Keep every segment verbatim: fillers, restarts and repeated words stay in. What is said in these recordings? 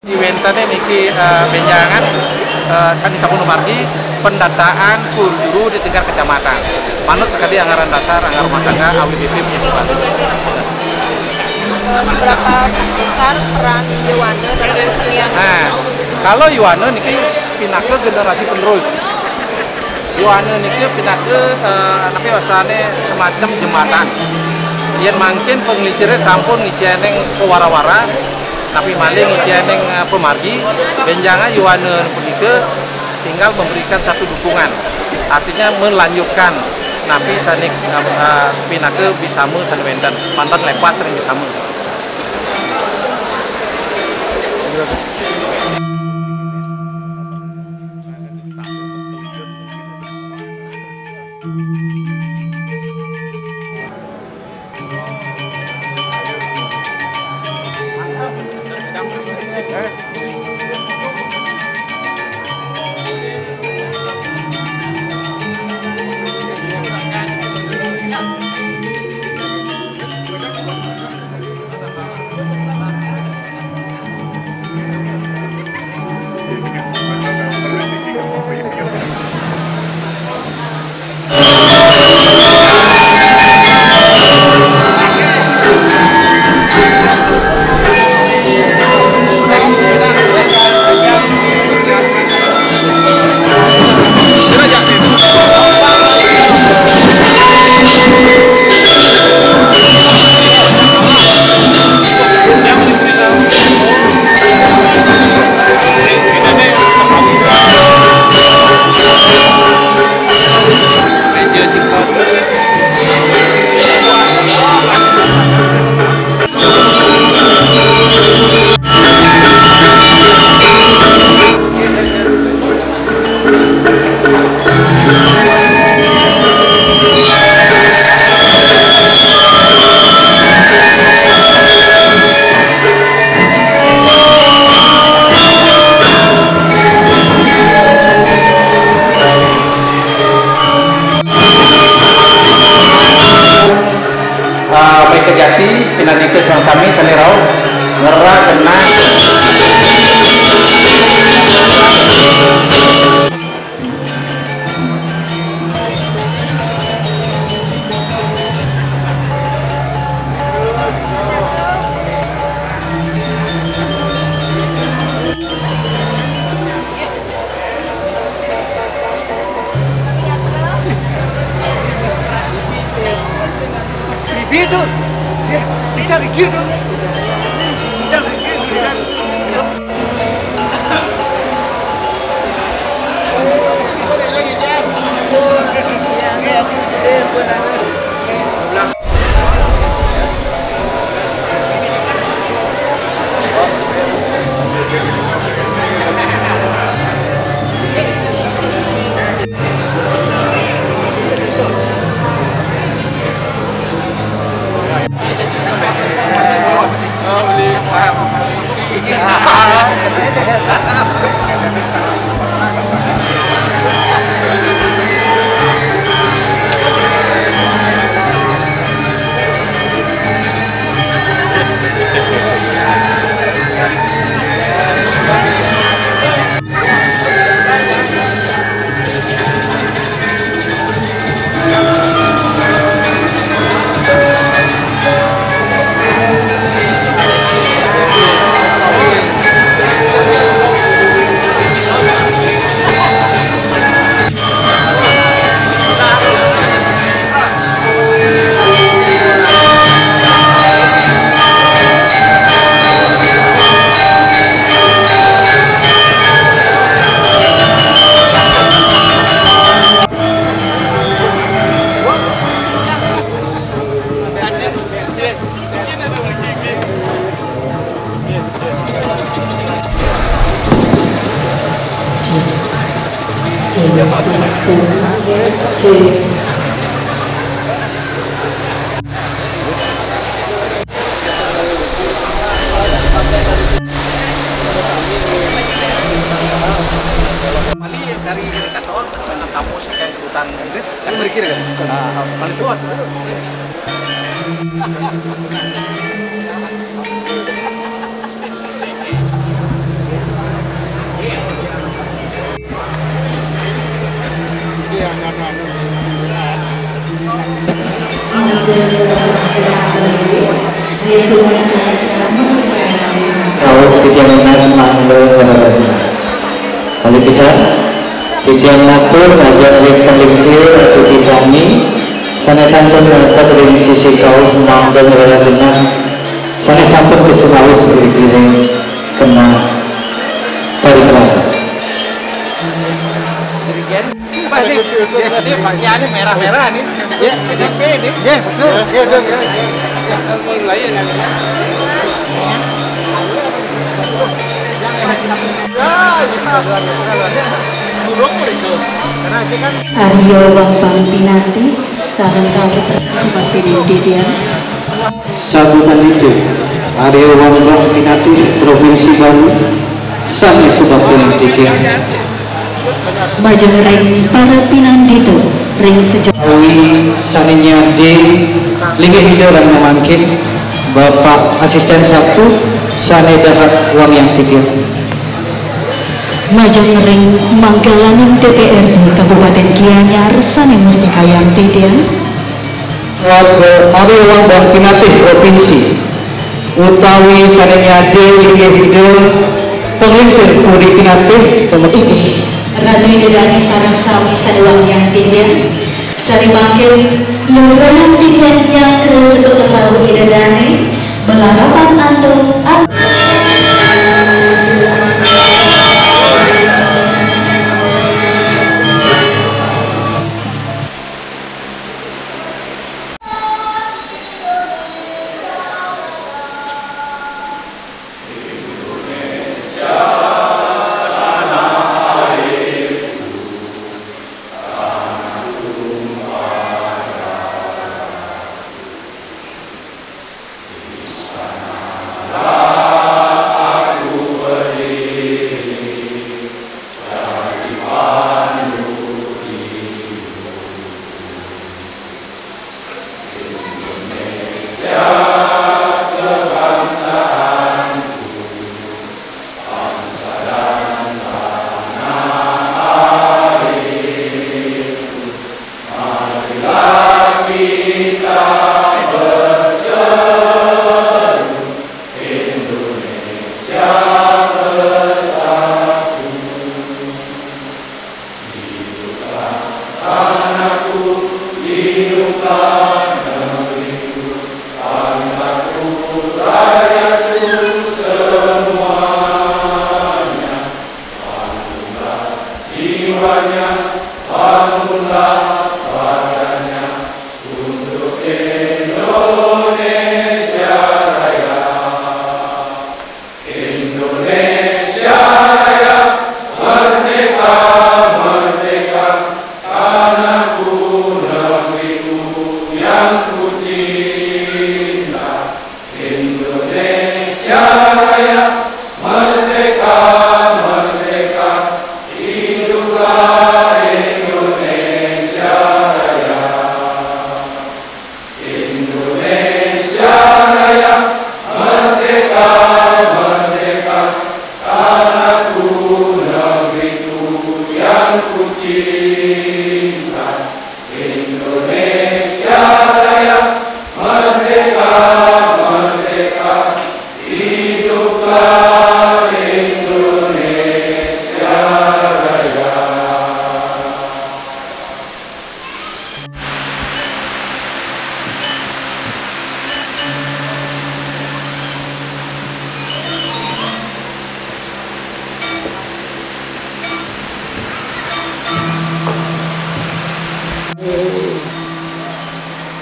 Iwéntané niki, eh, bénjangan, eh, saking sampun margi pendataan pur juru di tingkat kecamatan. Manut sakadi anggaran dasar, anggaran rumah tangga, A W B P punya sekolah. Seberapa besar peran Yowana dalam kesenian? Nah, kalau Yowana niki pinaka generasi penerus. Yowana niki pinaka, eh, napi wastané semacam jembatan. Yén mangkin pangliciré sampun ngicéning kawara-wara, napi malih ngicéning, eh, pamargi, bénjangan Yowana punika tinggal memberikan satu dukungan. Artinya melanjutkan napi sané, eh, eh, pinaka bisama sané wénten, manten lepat sané bisama. Ah, Mé Kejati, pinandika sareng sami sané rauh ngerak genah. Bibir tu. Ya, kita rikir tu. Kita rikir, kita. Bali dari kantor, dengan kampus, kayak kedutaan Inggris, kan berkira kan? Ah, paling kuat. Kau titiang nunas manggala. Kalih pisan, titiang matur majeng ring panglingsir atur sami sané sampun ngrembug ring sisi kauh manggala genah sané sampun kacumawis ring kemah parikrama. Ini Pak Kiai ini merah-merah nih. Ya, S M P ini. Ya, betul. Ya, dong, ya. Mulai ya, nanti. Ya, kita. Burung itu. Karena itu kan Arya Wambang Pinatih sareng sawetara sumatin ing titiang. Sabutan itu, Arya Wambang Pinatih Provinsi Bali, sané sumatin ing titiang. Majeng ring para pinandita ring seja- Awi sané nyadé linggih Ida ring mangkin, Bapak Asisten Satu sané dahat wangiang titiang. Majeng ring manggalaning D P R D Kabupaten Gianyar sané mustikayang titiang. Warga Arya Wambang Pinatih Provinsi, utawi sané nyadé inggih Ida Panglingsir Puri Pinatih, Inggih, Ratu Ida Dané sareng sami sané wangiang titiang. Sané mangkin lugrayang titiang nyanggra sekeperau Ida Dané, belarapan antuk at-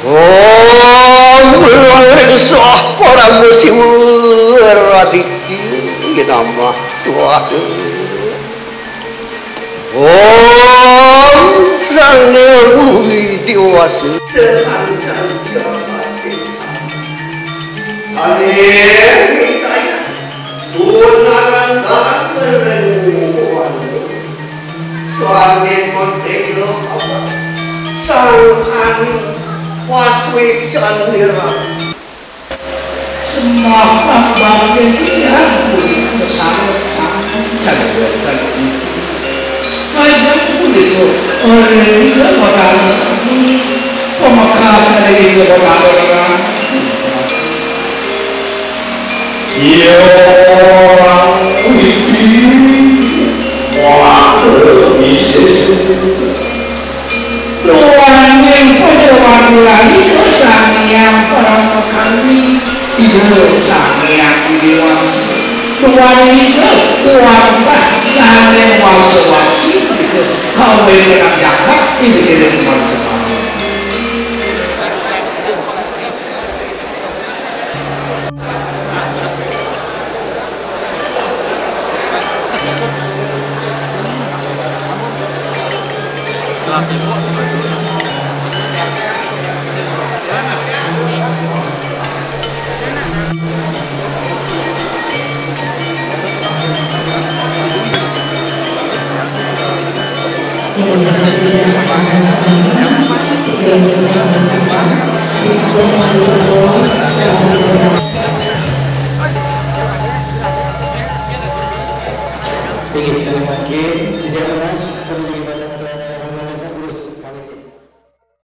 Om Hwing Swaha Parama Siwa Raditya Namah Swaha. Om Sang Hyang Widi Wasa. Amin. Sunaran dalam berlengkuhan. Suami mantega apa? Sang ani paswi canira. Sembah bakti tiang budi kesana sang canira. Kajang budi tu, oleh tiga batara sami, pemekasan dari tiga batara. Iya, iki waduh, isis. Luaning Pancawangulani Sang Hyang Paramakawi, Ida Sang Hyang Widhi Wasa. Luaning Ida kuwatah sané wasa-wasi punika kawéntenan jagat ing Pancawangulani. Inggih, sampun mangke, Jejak Mas, sampun